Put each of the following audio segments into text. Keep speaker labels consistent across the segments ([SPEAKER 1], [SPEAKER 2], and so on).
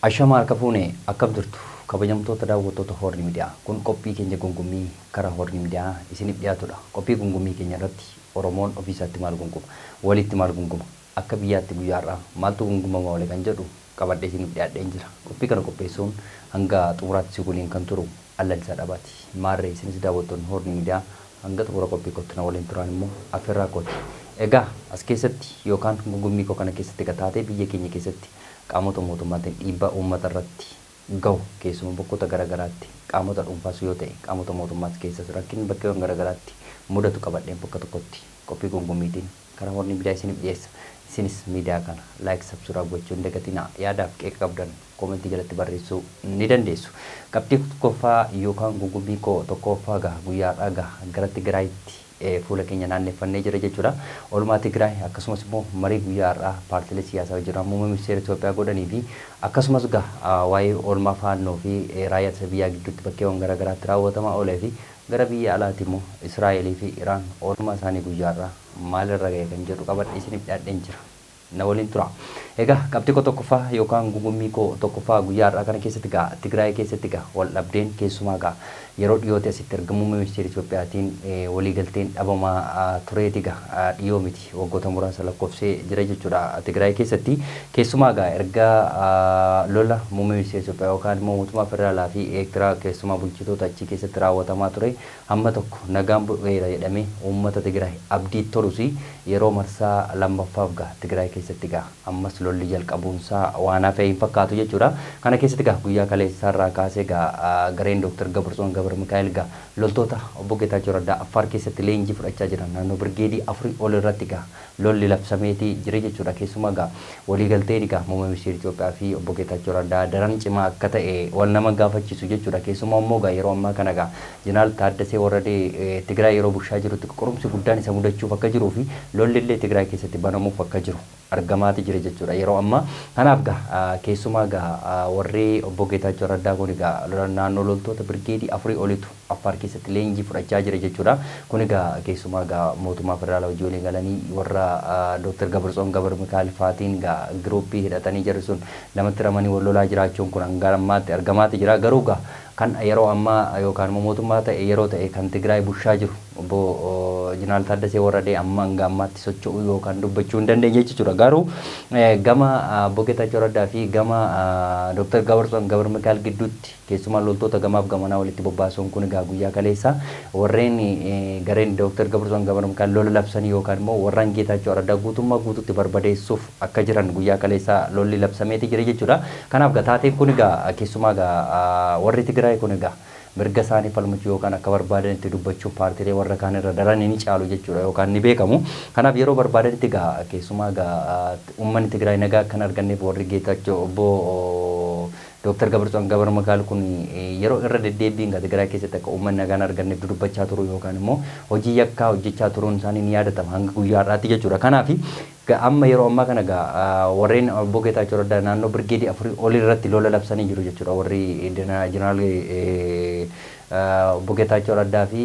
[SPEAKER 1] Ashamaa harka fuune akkam jirtu kabajamtoota daawwattoota Hoorni Miidiyaa. Kun qophii keenya gungummii karaa Hoorni Miidiyaa isiniif dhiyaatudha. Qophii gungummii keenya irratti Oromoon ofiisaatti maal gunguma? Walitti maal gunguma? Akka biyyaatti guyyaarraa maaltu gungumama oole kan jedhu qabadhee isiniif dhiyaadheen jira. Qophii kana qopheessuun hanga xumuraatti si waliin kan turu Allansaa Dhabaati. Maarree isinis daawwattoonni Hoorni Miidiyaa hanga xumura qophii kootti na waliin turan immoo affeerraa kooti. Egaa as keessatti yookaan gungummii koo kana keessatti gataatee biyya keenya keessatti qaamota mootummaatiin dhiibbaa uummata irratti gahu keessumaa bakkoota garaagaraatti qaamota dhuunfaas yoo ta'e qaamota mootummaas keessas rakkinni bakkeewwan garaagaraatti mudatu qabadheen bakka tokkotti qophii gungummiitiin karaa Hoorni Miidiyaa isiniif dhiyeessa. Isinis miidiyaa kana like subscribe gochuu hin dagatinaa. Yaadaaf qeeqa qabdan koomentii jalatti barreessuu ni dandeessu. Qabxii tokkoffaa yookaan gungummii koo tokkoffaa gaha guyyaadhaa gaha gara Tigraayitti fuula keenya naanneffannee jira jechuudha. Oolmaa Tigraay akkasumas immoo marii guyyaa har'aa paartiilee siyaasaa jiran muummee ministeera Itoophiyaa godhanii fi akkasumas gaha waa'ee oolmaa faannoo fi raayyaa ittisa biyyaa gidduutti bakkeewwan garaagaraatti raawwatamaa oolee fi gara biyya alaatti immoo Israa'elii fi Iraan oolmaa isaanii guyyaa har'aa maalirra ga'e kan jedhu qabadhee isiniif dhiyaadheen jira. Na waliin tura. Egaa qabxii koo tokkoffaa yookaan gungummii koo tokkoffaa guyyaa har'aa kana keessatti ga'a Tigraay keessatti ga'a wal dhabdeen keessumaa ga'a yeroo dhiyootti asitti argamu muummee ministeera Itoophiyaatiin waliigalteen dhabamaa tureeti ga'a dhiyoo miti waggoota muraasa lakkoofsee jira jechuudha. Tigraay keessatti keessumaa ga'a erga lola muummee ministeera Itoophiyaa yookaan immoo mootummaa federaalaa fi Eertiraa keessumaa bulchitoota achii keessatti raawwatamaa ture hamma tokko nagaan bu'eera jedhamee uummata Tigraay abdii tolus yeroo marsaa lammaffaaf ga'a Tigraay keessatti ga'a ammas lolli jalqabuunsaa waan hafe hin fakkaatu jechuudha. Kana keessatti ga'a guyyaa kaleessaarraa kaasee ga'a gareen Dr. Gabratsoon Gabra Mikaa'el ga'a loltoota obbo Geetaachoo Raddaa Affaar keessatti leenjii fudhachaa jiran naannoo birgeedii 4 ol irratti ga'a lolli labsameetii jira jechuudha. Keessumaa ga'a waliigalteen ga'a muummee ministeera Itoophiyaa fi obbo Geetaachoo Raddaa daran cimaa akka ta'e wal nama gaafachiisu jechuudha. Keessumaa immoo ga'a yeroo ammaa kana ga'a Jeneraal Taaddasee Warradee Tigraay yeroo bushaa jirutti qorumsi guddaan isa mudachuuf akka jiruu fi lolli illee Tigraay keessatti banamuuf akka jiru argamaati jira jechuudha yeroo ammaa. Kanaaf ga'a keessumaa ga'a warri obbo Geetaachoo Raddaa kun ga'a naannoo loltoota birgeedii 4 olitu Affaar keessatti leenjii fudhachaa jira jechuudha. Kun egaa keessumaa ga'a mootummaa federaalaa hojii waliin galanii warra Dr. Gabratsoon Gabra Mikaa'el faatiin ga'a giruuppii hidhatanii jiru sun lamatti ramanii wal lolaa jiraachuun kun hanga ammaatti argamaati jira. Garuu ga'a kan yeroo ammaa yookaan immoo mootummaa ta'e yeroo ta'e kan Tigraay bushaa jiru obbo Jeneraal Taaddasee Warradee amma hanga ammaatti socho'uu yookaan dubbachuu hin dandeenye jechuudha. Garuu gama obbo Geetaachoo Raddaa fi gama Dr. Gabratsoon Gabra Mikaa'el gidduutti keessumaa loltoota gamaaf gamanaa walitti bobbaasuun kun egaa guyyaa kaleessa warreen gareen Dr. Gabratsoon Gabra Mikaa'el lola labsanii yookaan immoo warraan Geetaachoo Raddaa guutummaa guutuutti barbadeessuuf akka jiran guyyaa kaleessa lolli labsameeti jira jechuudha. Kanaaf taateen kun egaa keessumaa egaa warri Tigraay kun egaa mirga isaanii falmachuu yookaan akka barbaadanitti dubbachuun paartiilee warra kaan irra daran ni caalu jechuudha yookaan ni beekamu. Kanaaf yeroo barbaadanitti egaa keessumaa egaa uummanni Tigraay nagaa akka hin arganneef warri Geetaachoo obbo Dr. Gabratsoon Gabra Mikaa'el kun yeroo irra deddeebiin Tigraay keessatti akka uummanni nagaa hin arganneef dubbachaa turu yookaan immoo hojii yakkaa hojjechaa turuun isaanii ni yaadatama hanga guyyaa har'aatti jechuudha. Kanaaf amma yeroo ammaa kana egaa warreen obbo Geetaachoo Raddaa naannoo birgeedii 4 ol irratti lola labsanii jiru jechuudha. Warri Jeneraal obbo Geetaachoo Raddaa fi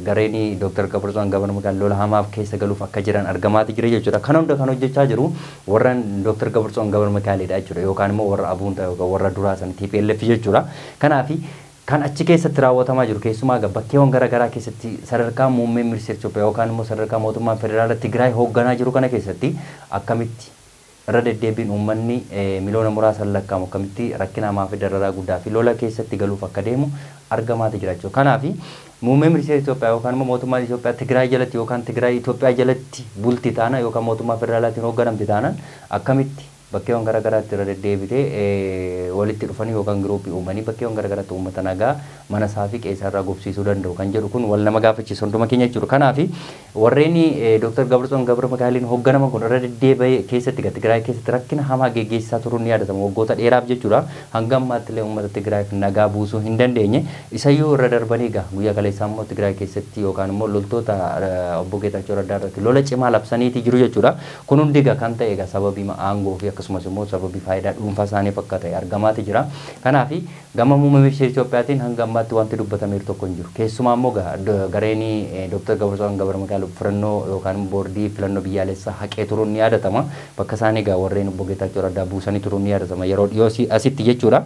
[SPEAKER 1] gareen Dr. Gabratsoon Gabra Mikaa'el lola hamaaf keessa galuuf akka jiran argamaati jira jechuudha. Kana hunda kan hojjechaa jiru warra Dr. Gabratsoon Gabra Mikaa'elidha jechuudha yookaan immoo warra Abuuntaa yookaan warra duraa san TPLF jechuudha. Kanaaf kan achi keessatti raawwatamaa jiru keessumaa bakkeewwan garaagaraa keessatti sadarkaa muummee ministeera Itoophiyaa yookaan immoo sadarkaa mootummaa federaalaa Tigraay hoogganaa jiru kana keessatti akkamitti irra deddeebiin uummanni miliyoona muraasaan lakkaa'amu akkamitti rakkina hamaa fi dararaa guddaa fi lola keessatti galuuf akka deemu argamaati jira jechuudha. Kanaaf muummee ministeera Itoophiyaa yookaan immoo mootummaan Itoophiyaa Tigraay jalatti yookaan Tigraay Itoophiyaa jalatti bulti taana yookaan mootummaa federaalaatiin hoogganamti taanaan akkamitti bakkeewwan garaagaraatti irra deddeebitee walitti dhufanii yookaan giruuppii uumanii bakkeewwan garaagaraatti uummata nagaa mana isaa fi qe'ee isaa irraa gobsiisuu danda'u kan jedhu kun wal nama gaafachiisu hunduma keenya jechuudha. Kanaaf warreen Dr. Gabratsoon Gabra Mikaa'eliin hoogganaman kun irra deddeebi'ee keessatti Tigraay keessatti rakkina hamaa geggeessaa turuun ni yaadatama waggoota dheeraaf jechuudha. Hanga ammaatti illee uummata Tigraayiif nagaa buusuu hin dandeenye. Isayyuu irra darbanii egaa guyyaa kaleessaa immoo Tigraay keessatti yookaan immoo loltoota obbo Geetaachoo Raddaa irratti lola cimaa labsaniiti jiru jechuudha. Kun hundi egaa kan ta'e egaa sababii aangoo fi akkasumas immoo sababii faayidaa dhuunfaa isaaniif akka ta'e argamaati jira. Kanaaf gama muummee ministeera Itoophiyaatiin hanga ammaatti ammaatti wanti dubbatameeru tokko hin jiru. Keessumaa immoo gareen Dr. Gabratsiyaan Gabramikaa'el filannoo yookaan boordii filannoo biyyaalessaa haqee turuun ni yaadatama. Bakka isaan egaa warreen obbo Geetaachoo Raddaa buusanii turuun ni yaadatama yeroo dhiyoo asitti jechuudha.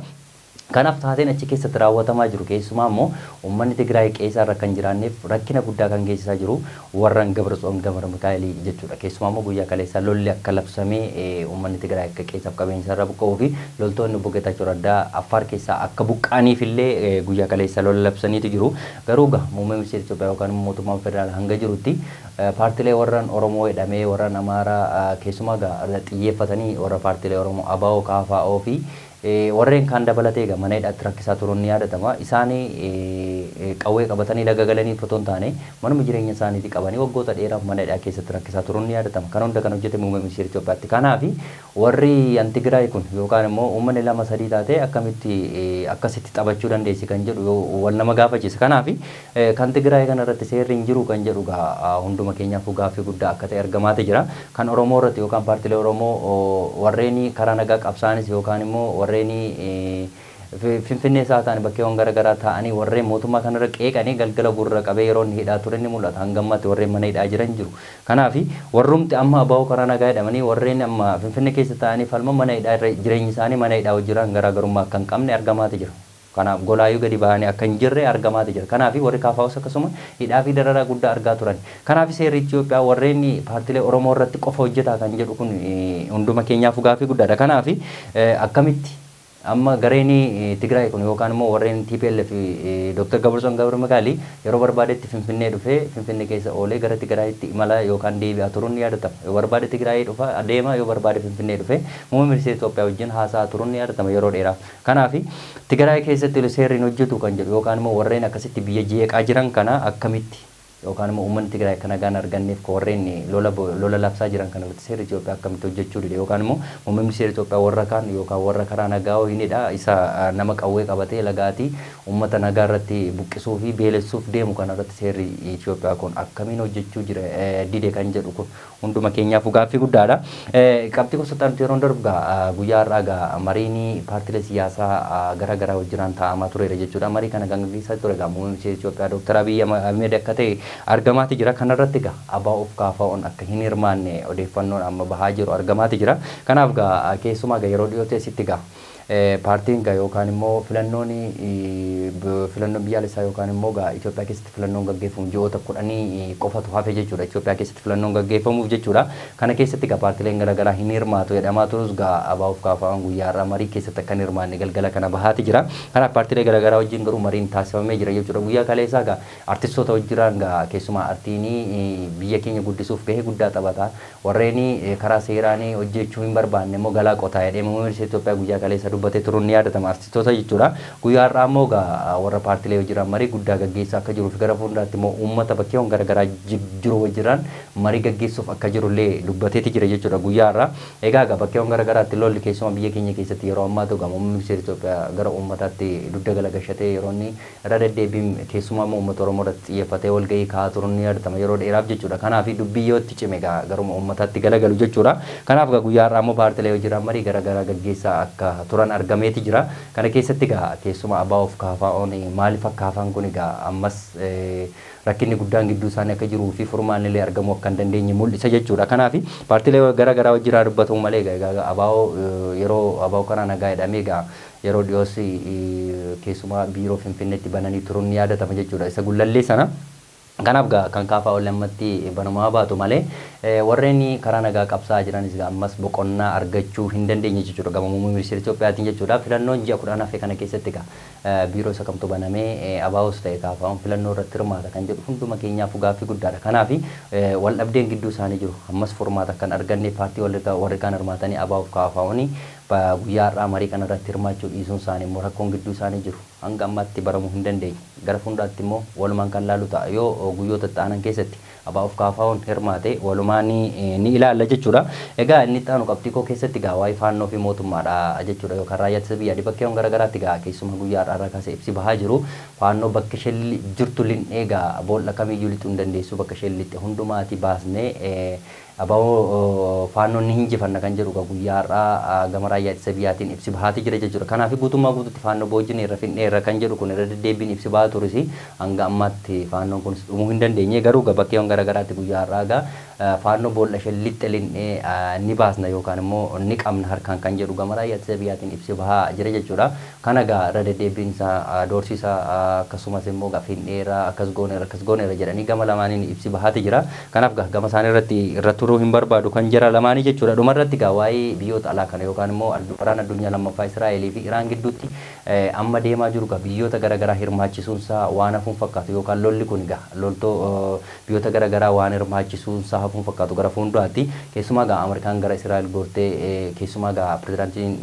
[SPEAKER 1] Kanaaf taateen achi keessatti raawwatamaa jiru keessumaa immoo uummanni Tigraay qe'ee irra kan jiraanneef rakkina guddaa kan geessisaa jiru warreen Gabratsiyaan Gabramikaa'el jechuudha. Keessumaa immoo guyyaa kaleessaa lolli akka labsamee uummanni Tigraay akka qe'eessaaf qabeenya irra buqqa'uu fi loltoonni obbo Geetaachoo Raddaa Affaar keessaa akka buqqa'aniif illee guyyaa kaleessaa lola labsaniitu jiru. Garuu egaa muummee ministeera Itoophiyaa yookaan mootummaan federaalaa hanga jirutti paartilee warreen Oromoo jedhamee warreen Amaaraa keessumaa egaa xiyyeeffatanii warra paartilee Oromoo ABO, KFO fi warreen kaan dabalatee egaa mana hidhaatti rakkisaa turuun ni yaadatama. Isaan qawwee qabatanii laga galanii otoo hin taane manuma jireenya isaaniitii qabanii waggoota dheeraaf mana hidhaa keessatti rakkisaa turuun ni yaadatama. Kan hunda kan hojjete muummee ministeera Itoophiyaatti. Kanaaf warri Tigraay kun yookaan immoo uummanni lama sadii taate akkamitti akkasitti taphachuu dandeessi kan jedhu wal nama gaafachiisa. Kanaaf kan Tigraay kana irratti seerri hin jiru kan jedhu hunduma keenyaaf gaaffii guddaa akka ta'e argamaatee jira. Kan Oromoo irratti yookaan paartilee Oromoo warreen karaa nagaa qabsaanis yookaan immoo warreen Finfinnee isaa ta'an bakkeewwan garaagaraa ta'anii warreen mootummaa kanarra qeeqanii galgala gurra qabee yeroo inni hidhaa ture ni mul'ata. Hanga ammaatti warreen mana hidhaa jiran jiru. Kanaaf warrumti amma ABO karaa nagaa jedhamanii warreen amma Finfinnee keessa ta'anii falma mana hidhaa irra jireenyi isaanii mana hidhaa jiran garaagarummaa akka hin qabne argamaati jira. Kanaaf golaayyuu gadi bahanii akka hin jirre argamaati jira. Kanaaf warri KFOs akkasuma hidhaa fi dararaa guddaa argaa turan. Kanaaf seerri Itoophiyaa warreen paartilee Oromoo irratti qofa hojjetaa kan jedhu kun hunduma keenyaaf gaaffii guddaadha. Kanaaf akkamitti amma gareen Tigraay kun yookaan immoo warreen TPLF Dr. Gabratsiyaan Gabramikaa'el yeroo barbaadetti Finfinnee dhufee Finfinnee keessa oolee gara Tigraayitti imala yookaan deebi'aa turuun ni yaadatama. Yoo barbaade Tigraay dhufa adeema yoo barbaade Finfinnee dhufee muummee ministeera Itoophiyaa wajjin haasa'aa turuun ni yaadatama yeroo dheeraaf. Kanaaf Tigraay keessatti seerri hin hojjetu kan jedhu yookaan immoo warreen akkasitti biyya jeeqaa jiran kana akkamitti yookaan immoo uummanni Tigraay akka nagaan arganneef warreen lola labsaa jiran kana irratti seerri Itoophiyaa akkamitti hojjechuu dide yookaan immoo muummeen ministeera Itoophiyaa warra kaan yookaan warra karaa nagaa hinidha isa nama qawwee qabatee lagaatii uummata nagaa irratti buqqisuu fi beelessuuf deemu kana irratti seerri Itoophiyaa kun akkamiin hojjechuu jira dide kan jedhu kun hunduma keenyaaf gaaffii guddaadha. Qabxii gosa yeroo darbu guyyaa har'aa gaa mariin paartilee siyaasaa garaagaraa wajjiraan taa'amaa tureera jechuudha. Marii kana kan gaggeessaa ture gaa muummeen ministeera Itoophiyaa Dr. Abiy Ahmed akka ta'e argamaati jira. Kanarratti gaa ABO fi KFO'n akka hin hirmaanne odeeffannoon amma bahaa jiru argamaati jira. Kanaaf gaa keessumaa gaa yeroo dhiyoo teessitti gaa paartiin gaa yookaan immoo filannoon biyyaalessaa yookaan immoo gaa Itoophiyaa keessatti filannoon gaggeeffamu ji'oota 10 qofatu hafe jechuudha. Itoophiyaa keessatti filannoon gaggeeffamuuf jechuudha. Kana keessatti gaa paartileen garaagaraa hin hirmaatu jedhamaa turus gaa ABO fi KFO'n guyyaa har'aa marii keessatti akka hin hirmaanne galgala kana bahaati jira. Kanaaf paartilee garaagaraa wajjin garuu mariin taasifamee jira jechuudha. Guyyaa kaleessaa gaa artistoota wajjiraan gaa keessumaa artiin biyya keenya guddisuuf gahee guddaa taphata. Warreen karaa seeraan hojjechuu hin barbaanne immoo galaa qotaa jedhee muummee ministeera Itoophiyaa guyyaa kaleessa dubbatee turuun ni yaadatama artistoota jechuudha. Guyyaa har'aa immoo gaa warra paartilee jiran marii guddaa gaggeessaa akka jiruu fi gara fuulduraatti immoo uummata bakkeewwan garaagaraa jiru wajjiran marii gaggeessuuf akka jirullee dubbateeti jira jechuudha guyyaa har'aa. Egaa gaa bakkeewwan garaagaraatti lolli keessumaa biyya keenya keessatti yeroo ammaa ta'u muummee ministeera Itoophiyaa gara uummataatti dugda galagashatee yeroo inni irra deddeebiin keessumaa immoo uummata Oromoo irratti xiyyeeffatee walgahii kaa'aa turuun ni yaadatama yeroo dheeraaf jechuudha. Kanaaf dubbii yoo itti cime gaa garuma uummataatti galagalu jechuudha. Kanaaf gaa guyyaa har'aa immoo paartilee jiran marii garaagaraa gaggeessaa akka turan argameeti jira. Kana keessatti gaa keessumaa ABO fi KFO'n maaliif akka hafan kun egaa ammas rakkinni guddaan gidduu isaanii akka jiruu fi furmaanni illee argamuu akka hin dandeenye mul'isa jechuudha. Kanaaf paartilee garaagaraa wajjin dubbatamu malee egaa ABO yeroo ABO karaa nagaa jedhamee egaa yeroo dhiyoos keessumaa biiroo Finfinneetti bananii turuun ni yaadatama jechuudha. Isa gullallee sana Kanaaf gaa kan KFO lammatti banumaa baatu malee warreen karaa nagaa qabsaa jiranis gaa ammas boqonnaa argachuu hin dandeenye jechuudha. Gama muummee ministeera Itoophiyaatiin jechuudha. Filannoon ji'a 10 hafe kana keessatti gaa biiroo isa kamtu banamee ABOs ta'e KFO'n filannoo irratti hirmaata kan jedhu hunduma keenyaaf gaaffii guddaadha. Kanaaf wal dhabdeen gidduu isaanii jiru ammas furmaata kan arganne paartii warri kaan hirmaatanii ABO fi KFO'n guyyaa har'aa marii kana irratti hirmaachuu dhiisuun isaanii immoo rakkoon gidduu isaanii jiru hanga ammaatti baramuu hin dandeenye. Gara fuulduraatti immoo walumaan kan laalu ta'a yoo guyyoota itti aanan keessatti ABO fi KFO'n hirmaate walumaan ni ilaalla jechuudha. Egaa inni itti aanu qabxii koo keessatti gaa waa'ee faannoo fi mootummaadha jechuudha yookaan raayyaa ittisa biyyaa bakkeewwan garaagaraatti gaa keessumaa guyyaa har'aa kaasee ibsi bahaa jiru. Faannoo bakka isheen jirtu lin'ee gaa boolla kamiyyuu lixuu hin dandeessu bakka isheen lixxe hundumaati baasnee Abaaboo faannoon ni hinjifanna kan jedhu guyyaa har'aa gama raayyaa ittisa biyyaatiin ibsi bahaati jira jechuudha. Kanaaf guutummaa guutuutti faannoo boojjineerra finneerra kan jedhu kun irra deddeebiin ibsi bahaa turis hanga ammaatti faannoon kunis dhumuu hin dandeenye. Garuu bakkeewwan garaagaraatti guyyaa har'aa egaa faannoo boolla ishee lixxe linnee ni baasna yookaan immoo ni qabna harkaan kan jedhu gama raayyaa ittisa biyyaatiin ibsi bahaa jira jechuudha. Kana egaa irra deddeebiin isaa doorsisa akkasumas immoo finneerra akkas gooneerra akkas gooneerra jedhanii gama lamaaniin ibsi bahaati jira. Kanaaf gama isaanii irratti irra turuu hin barbaadu kan jara lamaanii jechuudha. Dhumarratti egaa waa'ee biyyoota alaa kana yookaan immoo waraana addunyaa lammaffaa Israa'elii fi Iraan gidduutti amma deemaa jiru egaa biyyoota garaagaraa hirmaachisuunsaa waan hafuun fakkaatu yookaan lolli kun egaa loltoo biyyoota garaagaraa waan hirmaachisuunsaa hafuun fakkaatu gara fuulduraatti keessumaa egaa Ameerikaan gara Israa'el gortee keessumaa egaa pirezidaantiin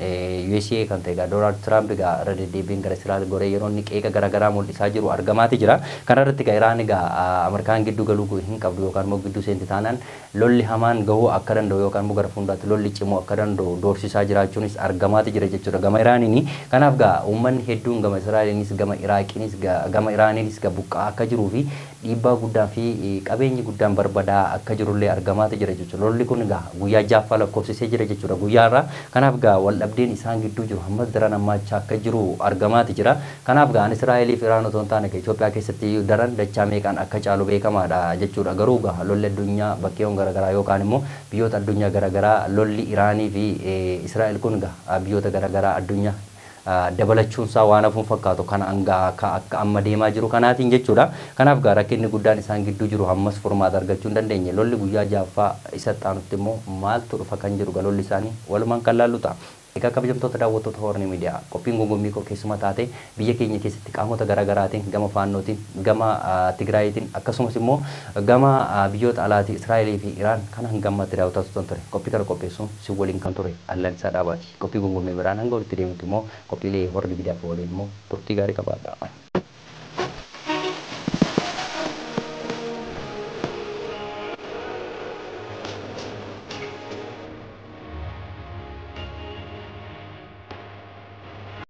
[SPEAKER 1] USA kan ta'e egaa Doonaald Tiraamp egaa irra deddeebiin gara Israa'el goree yeroo inni qeeqa garaagaraa mul'isaa jiru argamaati jira. Kana irratti egaa Iraan egaa Ameerikaan giddu galuu hin qabdu yookaan immoo gidduu seenti taanaan lolli hamaan gahuu akka danda'u yookaan immoo gara fuulduraatti lolli cimuu akka danda'u doorsisaa jiraachuunis argamaati jira jechuudha gama Iraaniini. Kanaaf egaa uummanni hedduun gama Israa'eliinis gama Iraaqiinis gama Iraaniinis buqqa'aa akka jiruu fi dhiibbaa guddaa fi qabeenyi guddaan barbadaa akka jirullee argamaati jira jechuudha. Lolli kun egaa guyyaa jaaffaa lakkoofsisee jira jechuudha guyyaa irraa. Kanaaf egaa waldhabdeen isaan gidduu jiru ammas daran hammaachaa akka jiru argamaati jira. Kanaaf egaa Israa'elii fi Iraan otoo hin taane Itoophiyaa keessatti daran dachaa meeqaan akka caalu beekamaadha jechuudha. Garuu egaa lolli addunyaa bakkeewwan garaagaraa yookaan immoo biyyoota addunyaa garaagaraa lolli Iraanii fi Israa'el kun egaa biyyoota garaagaraa addunyaa dabalachuunsaa waan hafuun fakkaatu kana hanga akka amma deemaa jiru kanaatiin jechuudha. Kanaaf egaa rakkinni guddaan isaan gidduu jiru ammas furmaata argachuu hin dandeenye. Lolli guyyaa jaaffaa isa xaanutti immoo maaltu dhufa kan jedhu lolli isaanii walumaan kan laallu ta'a. Egaa kabajamtoota daawwattoota Horni Miidiyaa qophiin gungummii koo keessuma taate biyya keenya keessatti qaamota garaagaraatiin gama faannootiin gama Tigraayitiin akkasumas immoo gama biyyoota alaatii Israa'elii fi Iraan kan hanga ammaatti daawwataa turtan ture. Qophii kana qopheessuun si waliin kan ture Allansaa Dhaabaati. Qophii gungummii biraan hanga walitti deemutti immoo qophiilee Horni Miidiyaa waliin immoo turtii gaarii qabaadha.